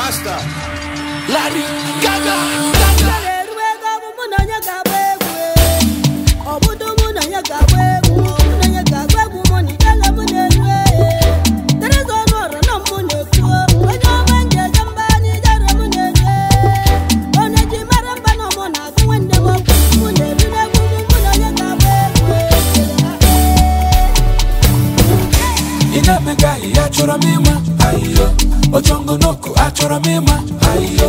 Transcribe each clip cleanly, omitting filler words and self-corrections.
Master Larry Gaga. Achọrọ m ịma ayo, ochongo n'oku achọrọ m ịma ayo,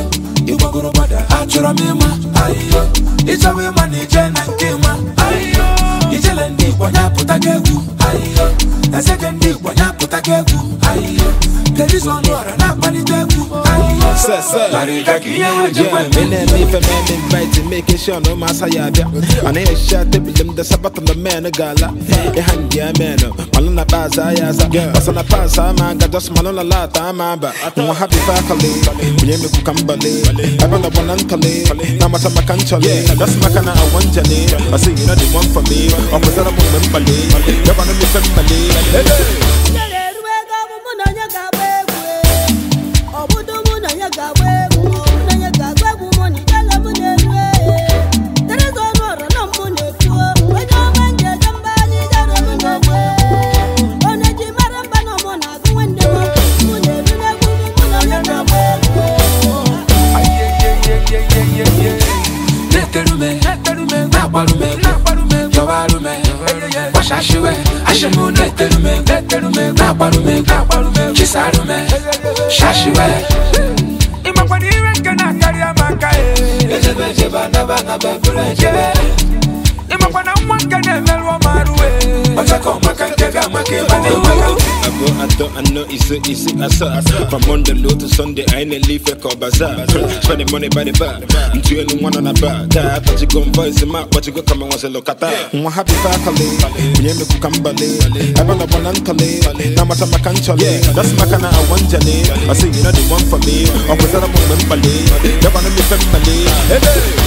ịgbagoro gbada achọrọ m ịma ayo, ịchọwa ịma na ije na nke ịma ayo, ijele ndị Igbo nyapụta gị egwu ayo, ezege ndị Igbo nyapụta gị egwu ayo, Terizo Ọnụọra na-akpalite egwu ayo. Inviting, making sure no massa yabia. And I shot the them the Sabbath on the man a gala. A hand ya man, Malona Baza Yaza, Basana Pasa, man, got just Malona Lata, Mamba. No happy faculty, we Kambale, I want the one antale, Namata Macanchale, that's Macana, I want Jane. I see you know the one for me, or was that a woman Bale, you want to be family. I know it's easy, I saw. From Monday low to Sunday, I ain't leave a call bazaar. Spending money by the bar. I'm doing one on a bar. But you go and voice him out, but you go come and want to look at that. I'm happy faculty. We ain't make Kambale. I want a one antale. Namata Macanchale. That's Macana, I want Jane. I see you know the one for me. I was at a woman Bale. You want to be family.